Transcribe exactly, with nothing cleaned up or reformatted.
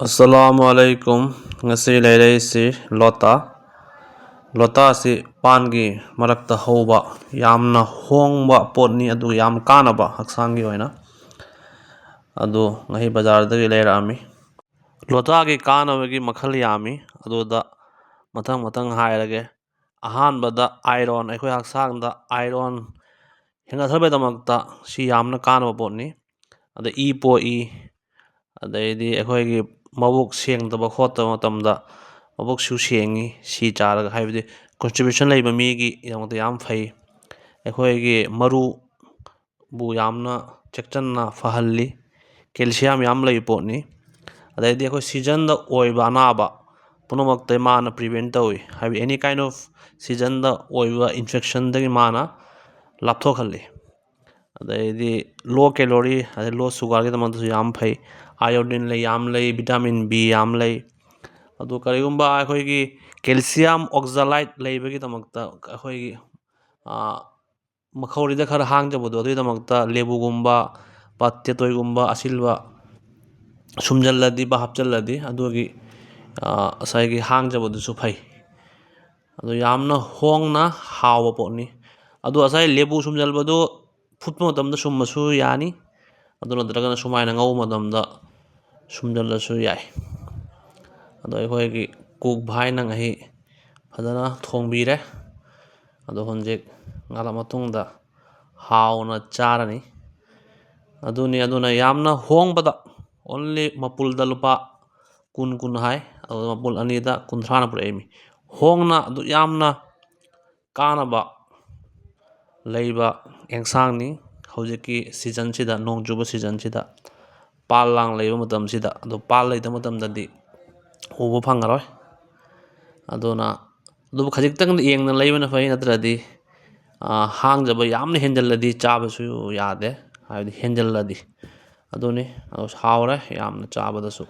ꯑꯁꯂꯥꯃꯨ ꯑꯂꯩꯀꯨꯝ꯫ ꯉꯁꯤ ꯂꯩꯔꯛꯏꯁꯤ ꯂꯣꯇꯥ꯫ ꯂꯣꯇꯥꯁꯤ ꯄꯥꯟꯒꯤ ꯃꯔꯛꯇ ꯍꯧꯕ ꯌꯥꯝꯅ ꯍꯣꯡꯕ ꯄꯣꯠꯅꯤ, ꯑꯗꯨꯒ ꯌꯥꯝ ꯀꯥꯟꯅꯕ ꯍꯛꯆꯥꯡꯒꯤ ꯑꯣꯏꯅ꯫ ꯑꯗꯨ ꯉꯁꯤ ꯕꯖꯥꯔꯗꯒꯤ ꯂꯩꯔꯛꯑꯝꯃꯤ꯫ ꯂꯣꯇꯥꯒꯤ ꯀꯥꯟꯅꯕꯒꯤ ꯃꯈꯜ ꯌꯥꯝꯃꯤ, ꯑꯗꯨꯗ ꯃꯊꯪ ꯃꯊꯪ ꯍꯥꯏꯔꯒꯦ꯫ ꯑꯍꯥꯟꯕꯗ ꯑꯥꯏꯔꯣꯟ, ꯑꯩꯈꯣꯏ ꯍꯛꯆꯥꯡꯗ ꯑꯥꯏꯔꯣꯟ ꯍꯦꯟꯒꯠꯍꯟꯕꯒꯤꯗꯃꯛꯇ ꯁꯤ ꯌꯥꯝꯅ ꯀꯥꯟꯅꯕ ꯄꯣꯠꯅꯤ꯫ ꯑꯗ ꯏ ꯄꯣꯛꯏ, ꯑꯗꯩꯗꯤ ꯑꯩꯈꯣꯏꯒꯤ ꯃꯕꯨꯛ ꯁꯦꯡꯗꯕ ꯈꯣꯠꯇꯕ ꯃꯇꯝꯗ ꯃꯕꯨꯛꯁꯨ ꯁꯦꯡꯉꯤ ꯁꯤ ꯆꯥꯔꯒ, ꯍꯥꯏꯕꯗꯤ ꯀꯣꯟꯁꯇꯤꯄꯦꯁꯟ ꯂꯩꯕ ꯃꯤꯒꯤꯗꯃꯛꯇ ꯌꯥꯝ ꯐꯩ꯫ ꯑꯩꯈꯣꯏꯒꯤ ꯃꯔꯨꯕꯨ ꯌꯥꯝꯅ ꯆꯦꯛꯁꯤꯟꯅ ꯐꯍꯜꯂꯤ꯫ ꯀꯦꯜꯁꯤꯌꯝ ꯌꯥꯝ ꯂꯩꯕ ꯄꯣꯠꯅꯤ꯫ ꯑꯗꯩꯗꯤ ꯑꯩꯈꯣꯏ ꯁꯤꯖꯟꯗ ꯑꯣꯏꯕ ꯑꯅꯥꯕ ꯄꯨꯝꯅꯃꯛꯇ ꯃꯥꯅ ꯄ꯭ꯔꯤꯚꯦꯟ ꯇꯧꯏ, ꯍꯥꯏꯕꯗꯤ ꯑꯦꯅꯤ ꯀꯥꯏꯟ ꯑꯣꯐ ꯁꯤꯖꯟꯗ ꯑꯣꯏꯕ ꯏꯟꯐꯦꯛꯁꯟꯗꯒꯤ ꯃꯥꯅ ꯂꯥꯞꯊꯣꯛꯍꯜꯂꯤ꯫ ꯑꯗꯩꯗꯤ ꯂꯣ ꯀꯦꯂꯣꯔꯤ ꯑꯗꯩ ꯂꯣ ꯁꯨꯒꯔꯒꯤꯗꯃꯛꯇꯁꯨ ꯌꯥꯝ ꯐꯩ꯫ ꯑꯥꯏꯑꯣꯗꯤꯟ ꯂꯩ, ꯌꯥꯝ ꯂꯩ, ꯚꯤꯇꯥꯃꯤꯟ ꯕꯤ ꯌꯥꯝ ꯂꯩ꯫ ꯑꯗꯨ ꯀꯔꯤꯒꯨꯝꯕ ꯑꯩꯈꯣꯏꯒꯤ ꯀꯦꯜꯁꯤꯌꯝ ꯑꯣꯛꯖꯥꯂꯥꯏꯠ ꯂꯩꯕꯒꯤꯗꯃꯛꯇ ꯑꯩꯈꯣꯏꯒꯤ, ꯑꯥ, ꯃꯈꯧꯔꯤꯗ ꯈꯔ ꯍꯥꯡꯖꯕꯗꯣ, ꯑꯗꯨꯒꯤꯗꯃꯛꯇ ꯂꯦꯕꯨꯒꯨꯝꯕ, ꯄ-, ꯇꯦꯇꯣꯏꯒꯨꯝꯕ ꯑꯁꯤꯜꯕ ꯁꯨꯝꯖꯜꯂꯗꯤ ꯕ ꯍꯥꯞꯆꯜꯂꯗꯤ ꯑꯗꯨꯒꯤ, ꯑꯥ, ꯉꯁꯥꯏꯒꯤ ꯍꯥꯡꯖꯕꯗꯨꯁꯨ ꯐꯩ꯫ ꯑꯗꯨ ꯌꯥꯝꯅ ꯍꯣꯡꯅ ꯍꯥꯎꯕ ꯄꯣꯠꯅꯤ꯫ ꯑꯗꯨ ꯉꯁꯥꯏ ꯂꯦꯕꯨ ꯁꯨꯝꯖꯜꯕꯗꯨ ꯐꯨꯠꯄ ꯃꯇꯝꯗ ꯁꯨꯝꯕꯁꯨ ꯌꯥꯅꯤ, ꯑꯗꯨ ꯅꯠꯇ꯭ꯔꯒꯅ ꯁꯨꯃꯥꯏꯅ ꯉꯧꯕ ꯃꯇꯝꯗ ꯁꯨꯝꯖꯜꯂꯁꯨ ꯌꯥꯏ꯫ ꯑꯗꯣ ꯑꯩꯈꯣꯏꯒꯤ ꯀꯨꯛ ꯚꯥꯏꯅ ꯉꯁꯤ ꯐꯖꯅ ꯊꯣꯡꯕꯤꯔꯦ꯫ ꯑꯗꯣ ꯍꯧꯖꯤꯛ ꯉꯥꯜꯂꯛ ꯃꯇꯨꯡꯗ ꯍꯥꯎꯅ ꯆꯥꯔꯅꯤ꯫ ꯑꯗꯨꯅꯤ, ꯑꯗꯨꯅ ꯌꯥꯝꯅ ꯍꯣꯡꯕꯗ, ꯑꯣꯟꯂꯤ ꯃꯄꯨꯜꯗ ꯂꯨꯄꯥ ꯀꯨꯟ, ꯀꯨꯟ ꯍꯥꯏ, ꯑꯗꯨ ꯃꯄꯨꯜ ꯑꯅꯤꯗ ꯀꯨꯟꯊ꯭ꯔꯥꯅ ꯄꯨꯔꯛꯏꯃꯤ꯫ ꯍꯣꯡꯅ ꯑꯗꯨ ꯌꯥꯝꯅ ꯀꯥꯟꯅꯕ ꯂꯩꯕ ꯑꯦꯟꯁꯥꯡꯅꯤ꯫ ꯍꯧꯖꯤꯛꯀꯤ ꯁꯤꯖꯟꯁꯤꯗ, ꯅꯣꯡ ꯆꯨꯕ ꯁꯤꯖꯟꯁꯤꯗ, ꯄꯥꯟ ꯂꯥꯡ ꯂꯩꯕ ꯃꯇꯝꯁꯤꯗ, ꯑꯗꯣ ꯄꯥꯟ ꯂꯩꯇꯕ ꯃꯇꯝꯗꯗꯤ ꯎꯕ ꯐꯪꯉꯔꯣꯏ꯫ ꯑꯗꯨꯅ ꯑꯗꯨꯕꯨ ꯈꯖꯤꯛꯇꯪ ꯌꯦꯡꯅ ꯂꯩꯕꯅ ꯐꯩ, ꯅꯠꯇ꯭ꯔꯗꯤ, ꯑꯥ, ꯍꯥꯡꯖꯕ ꯌꯥꯝꯅ ꯍꯦꯟꯖꯜꯂꯗꯤ ꯆꯥꯕꯁꯨ ꯌꯥꯗꯦ, ꯍꯥꯏꯕꯗꯤ ꯍꯦꯟꯖꯜꯂꯗꯤ꯫ ꯑꯗꯨꯅꯤ, ꯑꯗꯣ ꯍꯥꯎꯔꯦ ꯌꯥꯝꯅ ꯆꯥꯕꯗꯁꯨ꯫